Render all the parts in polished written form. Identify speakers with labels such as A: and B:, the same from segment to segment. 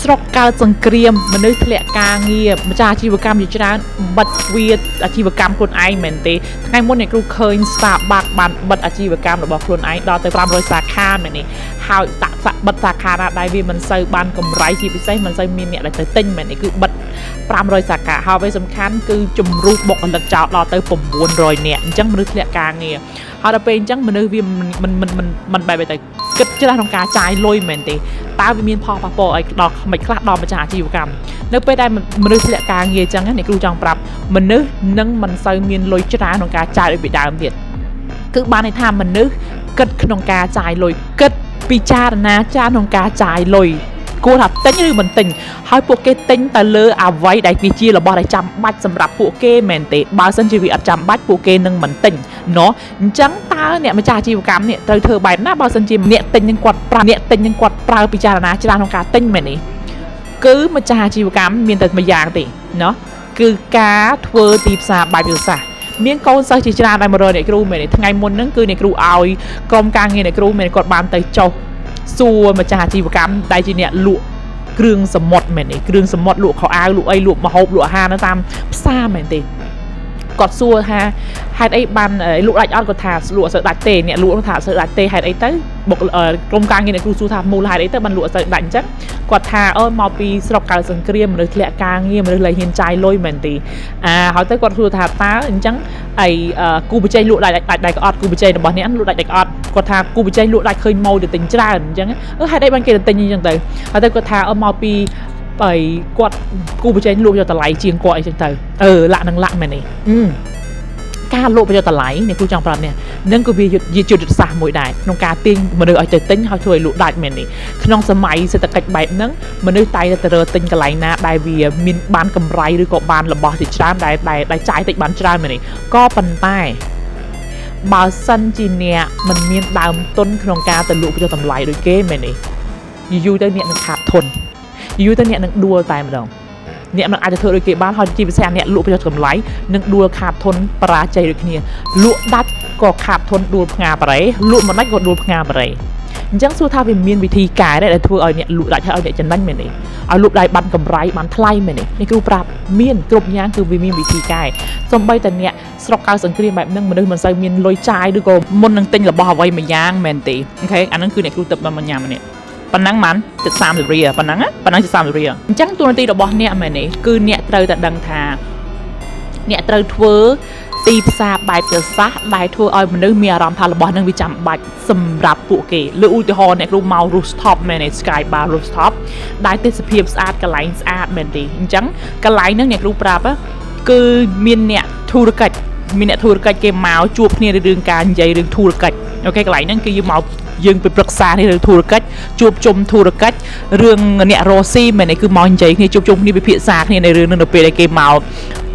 A: ស្រុកកើតសង្គ្រាមមនុស្សធ្លាក់ការងារម្ចាស់អាជីវកម្មជាច្រើនបិទទ្វារអាជីវកម្មខ្លួនឯងមែនទេថ្ងៃមុនអ្នកគ្រូឃើញ Starbucks បានបិទអាជីវកម្មរបស់ខ្លួនឯងដល់ទៅ500សាខាមែនទេហើយតាក់បិទសាខាណាដែលវាមិនសូវបានកម្រៃជាពិសេសមិនសូវមានអ្នកដែលទៅទិញមែនទេគឺបិទ500សាខាហើយអ្វីសំខាន់គឺជំរុះបុគ្គលិកចោលដល់ទៅ900នាក់អញ្ចឹងមនុស្សធ្លាក់ការងារហើយដល់ពេលអញ្ចឹងមនុស្សវាមិនមិនមិនមិនបែបទៅគិតច្រើនក្នុងការចាយលុយមែនទេតើវាមានផលប៉ះពាល់ឲ្យដល់មិនខ្លះដល់ម្ចាស់អាជីវកម្មនៅពេលដែលមនុស្សធ្លាក់ការងារអញ្ចឹងអ្នកគ្រូចង់ប្រាប់មនុស្សនឹងមិនសូវមានលុយច្រើនក្នុងការចាយដូចពីដើមទៀតគឺបានន័យថាមនុស្សគិតក្នុងការចាយលុយគិតពិចារណាចាយក្នុងការចាយលុយគួរថាទិញឬមិនទិញហើយពួកគេទិញទៅលើអ្វីដែលវាជារបស់ដែលចាំបាច់សម្រាប់ពួកគេមែនទេបើសិនជាវាអត់ចាំបាច់ពួកគេនឹងមិនទិញណោះអញ្ចឹងតើអ្នកម្ចាស់អាជីវកម្មនេះត្រូវធ្វើបែបណាបើសិនជាអ្នកទិញនឹងគាត់ប្រើអ្នកទិញនឹងគាត់ប្រើពិចារណាច្រើនក្នុងការទិញមែនទេគឺម្ចាស់អាជីវកម្មមានតែមួយយ៉ាងទេណោះគឺការធ្វើទីផ្សារបែបយុទ្ធសាស្ត្រមានកូនសិស្សជាច្រើនដែលមករកអ្នកគ្រូមែនទេថ្ងៃមុនហ្នឹងគឺអ្នកគ្រូឲ្យក្រុមការងារអ្នកគ្រូមែនគាត់បានទៅចុះសួរម្ចាស់អាជីវកម្មដែលជាអ្នកលក់គ្រឿងសមុទ្រមែនទេគ្រឿងសមុទ្រលក់ខោអាវលក់អីលក់ម្ហូបលក់អាហារនៅតាមផ្សារមែនទេគាត់សួរថាហេតុអីបានលក់ដាច់អត់គាត់ថាលក់អត់សូវដាច់ទេអ្នកលក់ថាអត់សូវដាច់ទេហេតុអីទៅបុកក្រុមការងារអ្នកគ្រូសួរថាមូលហេតុអីទៅបានលក់អត់សូវដាច់អញ្ចឹងគាត់ថាអើមកពីស្រុកកើតសង្គ្រាមមនុស្សធ្លាក់ការងារមនុស្សលែងហ៊ានចាយលុយមែនទេអាហើយទៅគាត់សួរថាតើអញ្ចឹងអីគូបច្ចេកលក់ដាច់ដាច់ដែរក៏អត់គូបច្ចេករបស់អ្នកលក់ដាច់ដែរក៏អត់គាត់ថាគូបច្ចេកលក់ដាច់ឃើញម៉ូទៅទិញច្រើនអញ្ចឹងអឺហេតុអីបានគេទៅទិញអញ្ចឹងទៅហើយទៅគាត់ថាអឺមកពីអីគាត់គូបច្ចេកលក់យកតម្លៃជាងគាត់អីចឹងទៅអឺលាក់នឹងលាក់មែនទេការលក់បញ្ចុះតម្លៃនេះគ្រូចង់ប្រាប់នេះនឹងក៏វាជាយុទ្ធសាស្ត្រមួយដែរក្នុងការទាញមនុស្សឲ្យទៅទិញហើយធ្វើឲ្យលក់ដាច់មែននេះក្នុងសម័យសេដ្ឋកិច្ចបែបហ្នឹងមនុស្សតែងតែទៅទិញកន្លែងណាដែលវាមានបានកម្រៃឬក៏បានរបស់ជាច្រើនដែលដែលចាយតិចបានច្រើនមែននេះក៏ប៉ុន្តែបើសិនជាអ្នកមិនមានដើមទុនក្នុងការទៅលក់បញ្ចុះតម្លៃដូចគេមែននេះយូរៗទៅអ្នកនឹងខាតធនយូរទៅអ្នកនឹងដួលតែម្ដងអ្នកមិនអាចទៅធ្វើដូចគេបានហើយជាពិសេសអ្នកលក់បញ្ចុះតម្លៃនឹងដួលខាតធនបរាជ័យដូចគ្នាលក់ដាច់ក៏ខាតធនដួលផ្ងាបារេលក់មិនដាច់ក៏ដួលផ្ងាបារេអញ្ចឹងសួរថាវាមានវិធីកែដែរដែលធ្វើឲ្យអ្នកលក់ដាច់ហើយឲ្យអ្នកចំណេញមែនទេឲ្យលក់ដៃបានកម្រៃបានថ្លៃមែនទេនេះគ្រូប្រាប់មានគ្រប់យ៉ាងគឺវាមានវិធីកែសំបីតែអ្នកស្រុកកៅសង្គ្រាមបែបហ្នឹងមនុស្សមិនសូវមានលុយចាយឬក៏មុននឹងទិញរបស់អ្វីមួយយ៉ាងមែនទេអូខេអាហ្នឹងគឺអ្នកគ្រូទឹកមកញ៉ាំនេះប៉ុណ្ណឹងបានជិត30រៀលប៉ុណ្ណឹងប៉ុណ្ណឹងជិត30រៀលអញ្ចឹងតួនាទីរបស់អ្នកមែនទេគឺអ្នកត្រូវតែដឹងថាអ្នកត្រូវធ្វើទីផ្សារបែបយុទ្ធសាស្ត្រដែលធ្វើឲ្យមនុស្សមានអារម្មណ៍ថារបស់នឹងវាចាំបាច់សម្រាប់ពួកគេលើឧទាហរណ៍អ្នកគ្រូមក rooftop មែនទេ Sky Bar rooftop ដែលទេសភាពស្អាតកន្លែងស្អាតមែនទេអញ្ចឹងកន្លែងហ្នឹងអ្នកគ្រូប្រាប់គឺមានអ្នកធុរកិច្ចមានអ្នកធុរកិច្ចគេមកជួបគ្នារឿងការនិយាយរឿងធុរកិច្ចអូខេកន្លែងហ្នឹងគឺយើងមកយើងទៅប្រឹក្សានេះរឿងធុរកិច្ចជួបជុំធុរកិច្ចរឿងអ្នករស់ស៊ីមែនទេគឺមកនិយាយគ្នាជួបជុំគ្នាពិភាក្សាគ្នានៅរឿងហ្នឹងនៅពេលដែលគេមក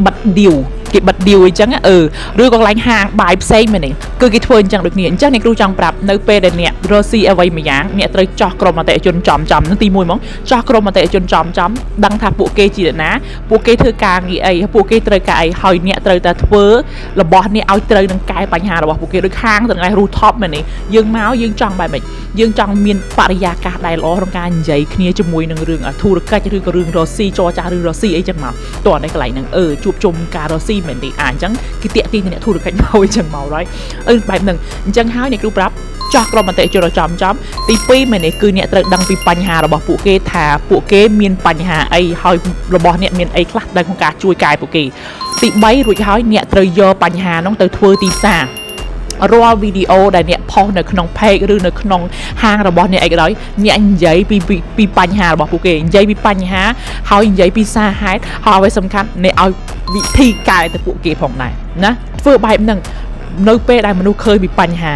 A: បិទឌីវគេបិទឌីវអីចឹងអឺឬក៏កន្លែងហាងបាយផ្សេងមែនទេគឺគេធ្វើអញ្ចឹងដូចគ្នាអញ្ចឹងអ្នកគ្រូចង់ប្រាប់នៅពេលដែលអ្នករកស៊ីអ្វីមួយយ៉ាងអ្នកត្រូវចោះក្រុមអតិថិជនចំចំហ្នឹងទី1ហ្មងចោះក្រុមអតិថិជនចំចំដឹងថាពួកគេជាអ្នកណាពួកគេធ្វើការងារអីពួកគេត្រូវការអីហើយអ្នកត្រូវតែធ្វើរបស់អ្នកឲ្យត្រូវនឹងកែបញ្ហារបស់ពួកគេដូចខាងទាំងឯង rooftop មែនទេយើងមកយើងចង់បែបម៉េចយើងចង់មានបរិយាកាសដែលល្អក្នុងការនិយាយគ្នាជាមួយនឹងរឿងធុរកិច្ចឬក៏រឿងរកស៊ីចរចារឿងរកស៊ីអីចឹងមកតោះនៅកន្លែងហ្នឹងអឺជួបជុំការរកស៊ីមែនទេអាអញ្ចឹងគេតាក់ទាញអ្នកធុរកិច្ចមកអញ្ចឹងមកហើយអឺបែបហ្នឹងអញ្ចឹងហើយអ្នកគ្រូប្រាប់ចោះក្រុមអតិថិជនឲ្យចំចំទី2មែនទេគឺអ្នកត្រូវដឹងពីបញ្ហារបស់ពួកគេថាពួកគេមានបញ្ហាអីហើយរបស់អ្នកមានអីខ្លះដែលក្នុងការជួយកែពួកគេទី3រួចហើយអ្នកត្រូវយកបញ្ហានោះទៅធ្វើទីផ្សាររាល់វីដេអូដែលអ្នកផុសនៅក្នុង page ឬនៅក្នុងហាងរបស់អ្នកអីក៏ដោយអ្នកនិយាយពីពីបញ្ហារបស់ពួកគេនិយាយពីបញ្ហាហើយនិយាយពីសារហេតុហើយអ្វីសំខាន់អ្នកឲ្យវិធីកែទៅពួកគេផងដែរណាធ្វើបែបហ្នឹងនៅពេលដែលមនុស្សឃើញពីបញ្ហា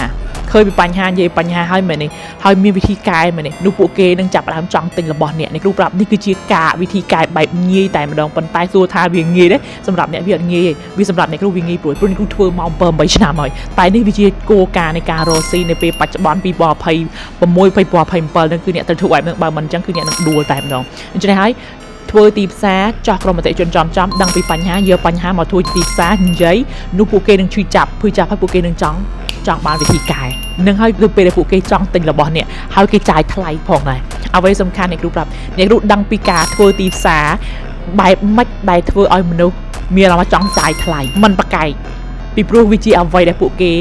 A: ឃើញពីបញ្ហានិយាយបញ្ហាហើយមែនទេហើយមានវិធីកែមែនទេនោះពួកគេនឹងចាប់ផ្ដើមចង់ទិញរបស់អ្នកនេះគ្រូប្រាប់នេះគឺជាការវិធីកែបែបងាយតែម្ដងប៉ុន្តែសួរថាវាងាយទេសម្រាប់អ្នកវាអត់ងាយទេវាសម្រាប់អ្នកគ្រូវាងាយព្រោះព្រោះអ្នកគ្រូធ្វើមក7 8ឆ្នាំហើយតែនេះវាជាគោលការណ៍នៃការរកស៊ីនៅពេលបច្ចុប្បន្ន2026 2027នឹងគឺអ្នកត្រូវធ្វើបែបហ្នឹងបើមិនអញ្ចឹងគឺអ្នកនឹងដួលតែម្ដងអញ្ចឹងហើយធ្វើទីផ្សារចោះក្រុមអតិថិជនចំចំដឹងពីបញ្ហាយកបញ្ហាមកធ្វើជាទីផ្សារនិយាយនោះពួកគេនឹងឈឺចាប់ភឺចាប់ហើយពួកគេនឹងចង់ ចង់បានវិធីកែនឹងហើយទៅពេលដែលពួកគេចង់ទិញរបស់អ្នកហើយគេចាយថ្លៃផងដែរអ្វីសំខាន់អ្នកគ្រូប្រាប់អ្នកគ្រូដឹងពីការធ្វើទីផ្សារបែបម៉េចដែលធ្វើឲ្យមនុស្សមានអារម្មណ៍ចង់ចាយថ្លៃមិនប្រកែកពីព្រោះវាជាអ្វីដែលពួកគេ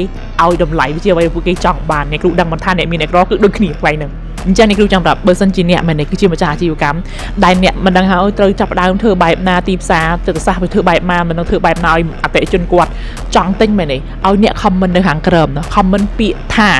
A: ឲ្យតម្លៃវាជាអ្វីដែលពួកគេចង់បានអ្នកគ្រូដឹងមិនថាអ្នកមានអ្នកក្រគឺដូចគ្នាកន្លែងហ្នឹងអញ្ចឹងអ្នកគ្រូចង់ប្រាប់បើសិនជាអ្នកមែនទេគឺជាម្ចាស់អាជីវកម្មដែលអ្នកមិនដឹងហើយត្រូវចាប់ផ្ដើមធ្វើបែបណាទីផ្សារទឹកសាសន៍វាធ្វើបែបណាមិនដឹងធ្វើបែបណាឲ្យអតិថិជនគាត់ចង់ទិញមែនទេឲ្យអ្នក comment នៅខាងក្រោម comment ពាក្យថា